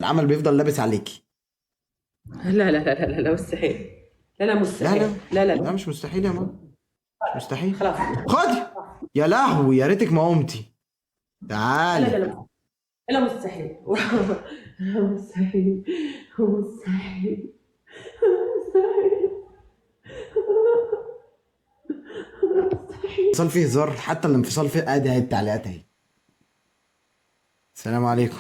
العمل بيفضل لابس عليكي. لا لا لا لا لا مستحيل. لا لا لا مستحيل. لا لا لا لا لا مش مستحيل يا ماما، مش مستحيل. خلاص. خدي يا لهوي، يا ريتك ما قمتي. لا لا تعالي. لا لا مستحيل. لا مستحيل مستحيل مستحيل. انفصال فيه هزار، حتى الانفصال فيه. ادي اهي التعليقات اهي. السلام عليكم.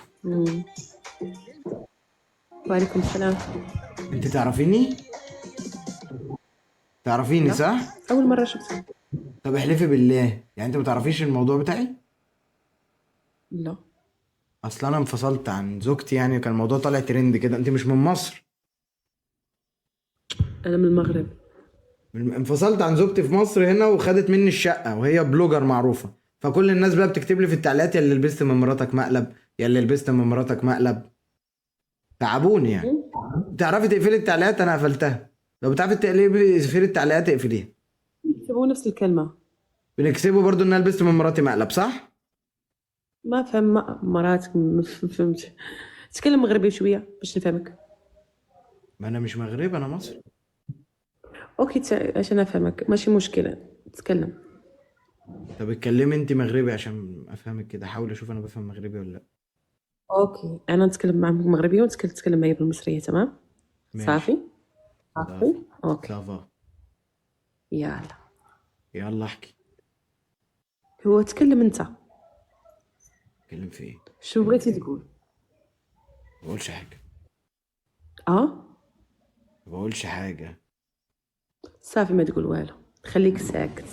وعليكم السلام. انت تعرفيني؟ تعرفيني لا. صح؟ أول مرة شفتك. طب احلفي بالله، يعني انت ما تعرفيش الموضوع بتاعي؟ لا. اصل انا انفصلت عن زوجتي يعني، كان الموضوع طالع ترند كده. انت مش من مصر؟ أنا من المغرب. انفصلت عن زوجتي في مصر هنا، وخدت مني الشقة، وهي blogger معروفة، فكل الناس بقى بتكتب لي في التعليقات يا اللي لبست من مراتك مقلب، يا اللي لبست من مراتك مقلب. تعبوني يعني. تعرفي تقفلي التعليقات؟ انا قفلتها. لو بتعرفي تقفلي التعليقات اقفليها. يكتبوا نفس الكلمة. بنكسبه برضو ان انا لبست من مراتي مقلب، صح؟ ما فهم مراتك، ما فهمت. تكلم مغربي شوية باش نفهمك. ما انا مش مغربي، انا مصري. okay عشان افهمك ماشي مشكلة، تكلم. طب اتكلمي انت مغربي عشان افهمك كده، حاول اشوف انا بفهم مغربي ولا لا. okay انا نتكلم معك مغربية وانت تتكلم معايا بالمصرية، تمام؟ ماشي. صافي؟ صافي؟ okay ça va. يلا. يلا احكي. هو تكلم انت. اتكلم في ايه؟ شو بغيتي تقول؟ ما بقولش حاجة. اه؟ ما بقولش حاجة. صافي ما تقول والو، خليك ساكت.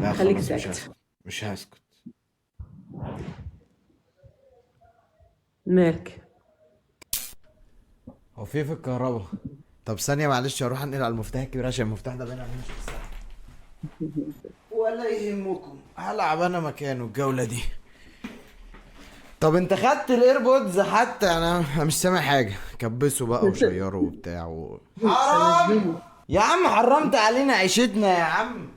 لا خليك خلاص مش ساكت. هسكت، مش هسكت. مالك؟ هو في الكهرباء. طب ثانية معلش، هروح انقل على المفتاح الكبير عشان المفتاح ده باين عليه مش بالسهل. ولا يهمكم، هلعب انا مكانه الجولة دي. طب انت خدت ال AirPods حتى؟ انا مش سامع حاجة. كبسوا بقى وشيروا وبتاع حرام يا عم، حرمت علينا عيشتنا يا عم.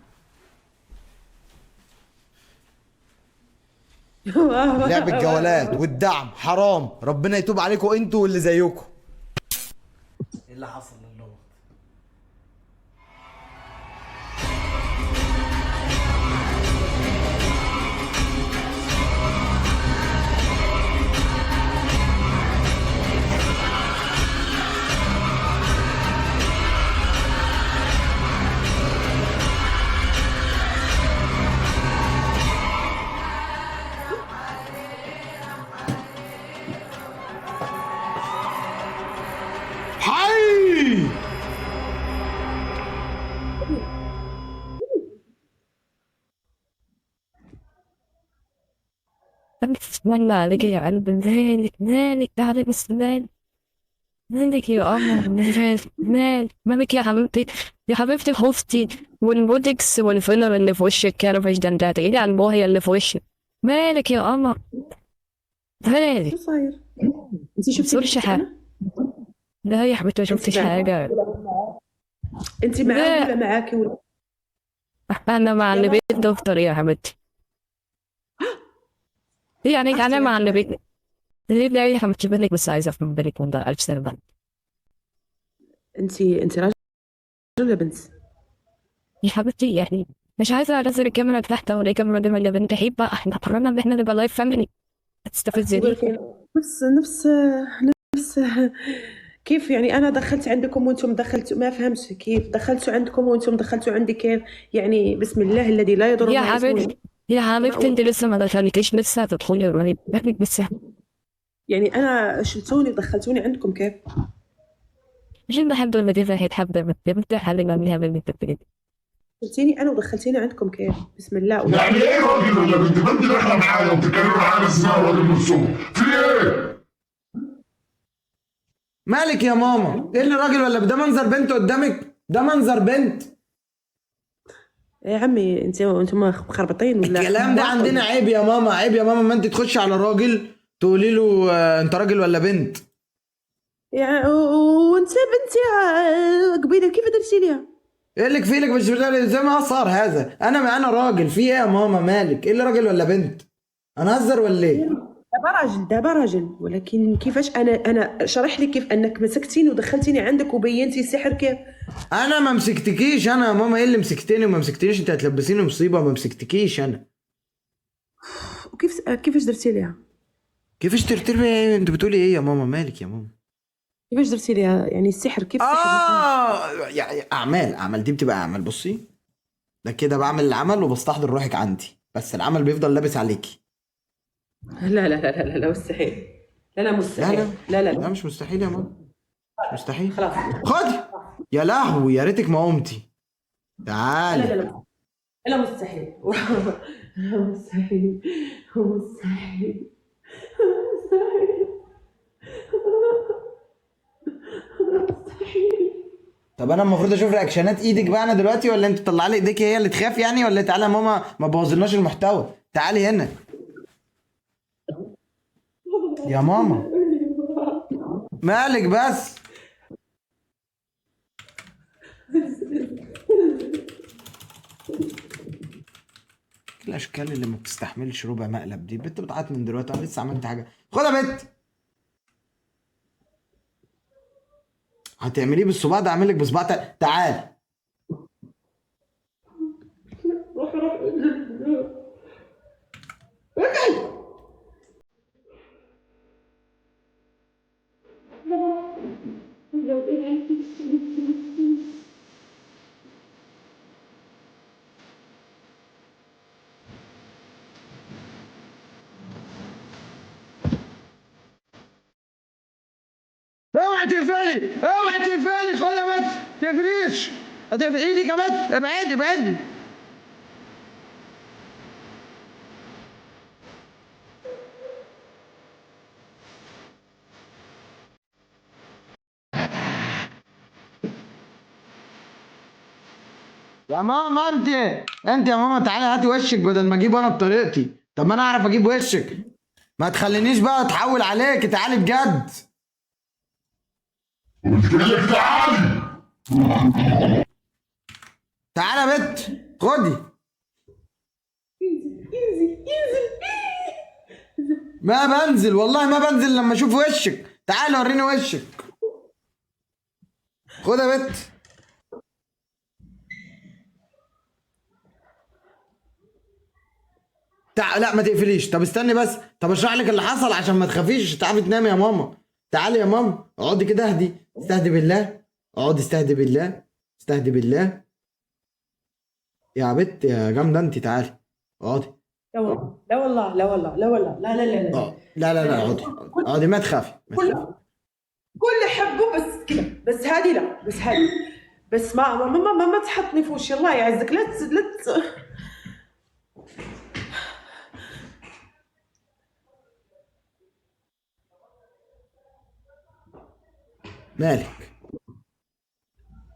لعب الجولات والدعم حرام، ربنا يتوب عليكم انتوا واللي زيكم. ايه اللي حصل للروبوت؟ حي! بسم عليك يا قلب، مالك مالك تعالي، بس مالك مالك يا قمر، مالك مالك مالك يا حبيبتي، يا حبيبتي خفتي والبوتكس وال filler اللي في وشك كرفش ده، انت هتعيدي على البوهية اللي في وشك. مالك يا قمر مالك؟ شو صاير؟ انت شفتي اللي متصورش شفت حاجة. انا؟ لا يا حبيبتي ما انت شفتش معاه؟ حاجة. انت معاه لا. ولا معاكي ولا؟ أنا مع اللي يلا. بيت دكتور يا حبيبتي. يعني أختي أنا يا مع اللي حبيبتي. بيت. ليه لا يا حبيبتي بالك، بس عايزة أفهم بالك وأنت ألف سنة. انت راجل ولا بنت؟ يا حبيبتي يعني مش عايزة أنزل الكاميرا تحت ولا الكاميرا دي ولا بنت حيب بقى، احنا قررنا إن احنا نبقى live family. هتستفزني. ولكن نفس نفس نفس كيف يعني انا دخلت عندكم وانتم دخلتوا؟ ما فهمتش كيف دخلتوا عندكم وانتم دخلتوا عندي كيف يعني؟ بسم الله الذي لا يضر يا مع اسمه حبيبتي يا حبيبتي انت لسه ما دخلتيش، لسه هتدخلي قريب بالك بس. يعني انا شلتوني ودخلتوني عندكم كيف؟ عشان بحب المدينة هيتحب بنت حل ما منها من التبريد. شلتيني انا ودخلتيني عندكم كيف؟ بسم الله. يعني ايه راجل ولا بنت؟ ما انت داخله معايا وبتتكلمي معايا بس انا راجل من الصبح، في ايه؟ مالك يا ماما؟ ايه اللي راجل ولا ده منظر بنت قدامك؟ ده منظر بنت. يا عمي انتم مخربطين ولا؟ الكلام ده عندنا عيب يا ماما، عيب يا ماما. ما انت تخش على راجل تقولي له انت راجل ولا بنت؟ يعني وانت بنتي قبيلة كيف درتي ليها؟ ايه اللي كفيلك مش زي ما صار هذا؟ انا راجل، في ايه يا ماما؟ مالك؟ ايه اللي راجل ولا بنت؟ انا هزر ولا ايه؟ دابا راجل، دابا راجل، ولكن كيفاش انا شرح لي كيف انك مسكتيني ودخلتيني عندك وبينتي السحر كيف؟ انا ما مسكتكيش انا يا ماما، ايه اللي مسكتني وما مسكتنيش؟ انت هتلبسيني مصيبة. ما مسكتكيش انا. وكيف كيفاش درتي ليها؟ كيفاش ترتبي؟ انت بتقولي ايه يا ماما؟ مالك يا ماما؟ كيفاش درتي ليها يعني السحر؟ كيف السحر؟ يعني اعمال دي بتبقى اعمال. بصي ده كده بعمل العمل وبستحضر روحك عندي، بس العمل بيفضل لابس عليكي. لا لا لا لا لا مستحيل. لا لا مستحيل. لا لا لا لا لا مش مستحيل يا ماما، مش مستحيل. خلاص. خدي يا لهوي، يا ريتك ما قمتي. لا تعالي. لا لا لا مستحيل. لا مستحيل، مستحيل، مستحيل، مستحيل. طب انا المفروض اشوف reactionات ايدك بقى انا دلوقتي، ولا انت تطلع لي ايديك هي اللي تخاف يعني؟ ولا تعالى يا ماما ما بوظلناش المحتوى، تعالي هنا يا ماما. مالك بس؟ الاشكال اللي ما بتستحملش ربع مقلب دي، بنت بتعيط من دلوقتي. انا لسه عملت حاجة. خد يا بنت، هتعمليه بالصباع ده؟ اعمل لك بصباع. تعال. روح روح. اوعي تقفلي، اوعي تقفلي. خد يا بنت، تقفليش، هتقفل ايدك يا بنت. ابعدي ابعدي. يا ماما انت يا ماما تعالي هاتي وشك بدل ما اجيبه انا بطريقتي. طب ما انا اعرف اجيب وشك، ما تخلينيش بقى اتحول عليك. تعالي بجد. قلت لك تعالي. تعالى يا بت، خدي. انزل انزل. ما بنزل والله، ما بنزل لما اشوف وشك. تعالى وريني وشك. خد يا بت. لا ما تقفليش. طب استني بس، طب اشرح لك اللي حصل عشان ما تخافيش، تعرفي تنامي يا ماما. تعالي يا ماما، اقعدي كده، اهدي، استهدي بالله، اقعدي استهدي بالله، استهدي بالله يا بت يا جامدة انت. تعالي اقعدي. لا والله، لا والله، لا والله، لا والله، لا لا لا لا. لا لا لا، اقعدي اقعدي، ما تخافي، ما تخافي. كل حبه بس كده، بس هذه لا، بس هذه بس ما ما ما, ما, ما تحطني في وشي، الله يعزك. لا لا. مالك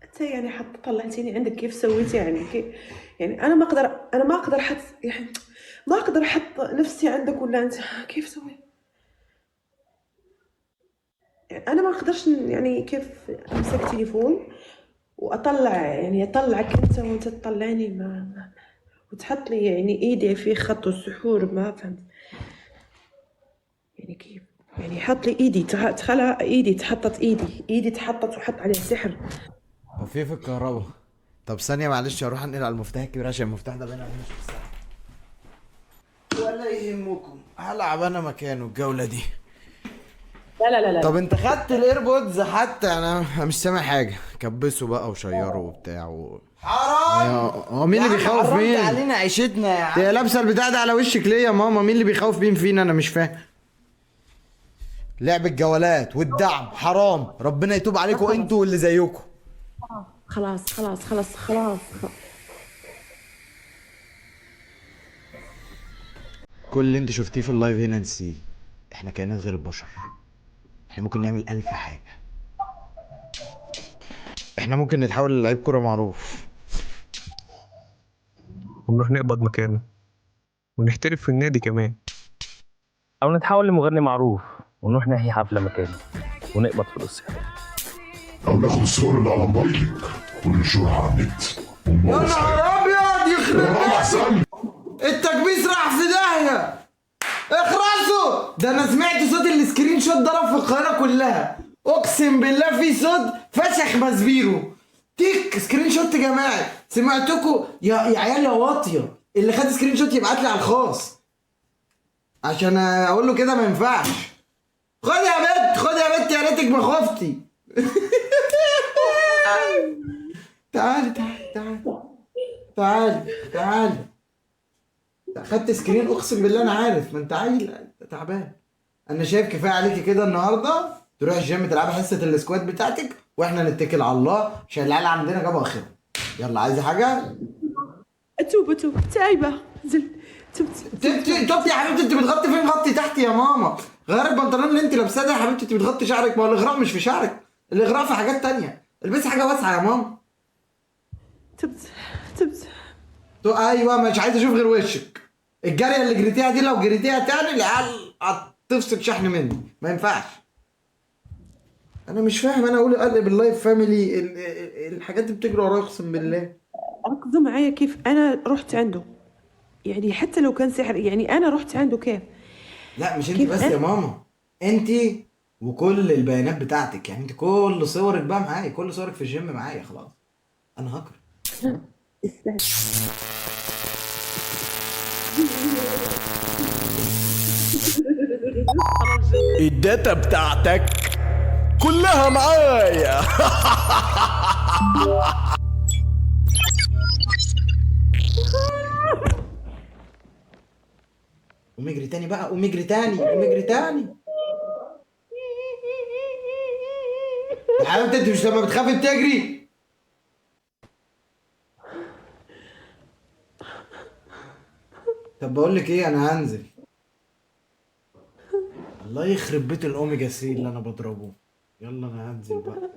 انت يعني حط طلعتيني عندك، كيف سويتي يعني؟ كيف يعني؟ انا ما اقدر، انا ما اقدر احط، يعني ما اقدر احط نفسي عندك ولا انت كيف سويت؟ يعني انا ما اقدرش، يعني كيف امسك تليفون واطلع، يعني اطلعك انت وانت تطلعني، ما وتحط لي يعني ايدي في خط السحور، ما فهمت يعني كيف؟ يعني حط لي ايدي، تخلى ايدي، تحطت ايدي، ايدي تحطت وحط عليها سحر. هو في الكهرباء. طب ثانية معلش، هروح انقل على المفتاح الكبير عشان المفتاح ده باين عليه مش سهل. ولا يهمكم، هلعب انا مكانه الجولة دي. لا لا لا لا. طب انت خدت ال AirPods حتى؟ انا مش سامع حاجة. كبسة بقى وشيره وبتاع حرام. هو مين اللي بيخوف مين؟ حرمت علينا عيشتنا يا عم. يا لابسه البتاع ده على وشك ليه يا ماما؟ مين اللي بيخوف مين فينا؟ انا مش فاهم. لعب الجولات والدعم حرام، ربنا يتوب عليكم انتوا واللي زيكم. خلاص خلاص خلاص خلاص. كل اللي انت شفتيه في ال live هنا نسيه. احنا كائنات غير البشر، احنا ممكن نعمل ألف حاجة. احنا ممكن نتحول للعيب كرة معروف ونروح نقبض مكانه ونحترف في النادي كمان، او نتحول لمغني معروف ونروح نحيي حفلة مكانه ونقبض فلوس. او ناخد الصور اللي على موبايلك وننشرها على النت يا ونبوظ نهار حياتك. ابيض، يخرب يا بيت احسن. التكبيس راح في داهية. اخرسوا. ده انا سمعت صوت ال screenshot ضرب في القاهرة كلها، اقسم بالله في صوت فشخ مزبيرو تيك screenshot جماعي. سمعتكوا يا عيال يا واطية. اللي خد screenshot يبعت لي على الخاص عشان اقول له كده ما ينفعش. خد يا بنت، خد يا بنت، يا ريتك ما خفتي. تعالي تعالي تعالي تعالي تعالي. خدت screen اقسم بالله انا عارف، ما انت عيل تعبان. انا شايف كفاية عليكي كده النهارده، تروح الجيم تلعبي حصة ال squat بتاعتك، واحنا نتكل على الله عشان العيال عندنا جابوا اخرهم. يلا عايزه حاجة؟ اتوب اتوب تايبه زل تبت. تبت يا حبيبتي. انت بتغطي فين؟ غطي تحت يا ماما. غير البنطلون اللي انت لابساه ده يا حبيبتي، انت بتغطي شعرك. ما هو الاغراء مش في شعرك، الاغراء في حاجات تانية. البسي حاجة واسعة يا ماما. تبت تبت. ايوه مش عايز اشوف غير وشك. الجارية اللي جريتيها دي لو جريتيها تاني العيال هتفصل شحن مني، ما ينفعش. انا مش فاهم، انا اقول اقلب ال live family، الحاجات دي بتجري ورايا اقسم بالله. ركزوا معايا كيف انا رحت عنده، يعني حتى لو كان سحر، يعني انا رحت عنده كيف؟ لا مش انت كيف بس أنا؟ يا ماما، انت وكل البيانات بتاعتك، يعني انت كل صورك بقى معايا، كل صورك في الجيم معايا، خلاص انا هاكر. ال data بتاعتك كلها معايا. قوم اجري تاني بقى، قوم اجري تاني، قوم اجري تاني يا حبيبتي. انت مش لما بتخافي بتجري؟ طب بقول لك ايه، انا هنزل. الله يخرب بيت الاوميجا 3 اللي انا بضربه. يلا انا هنزل بقى.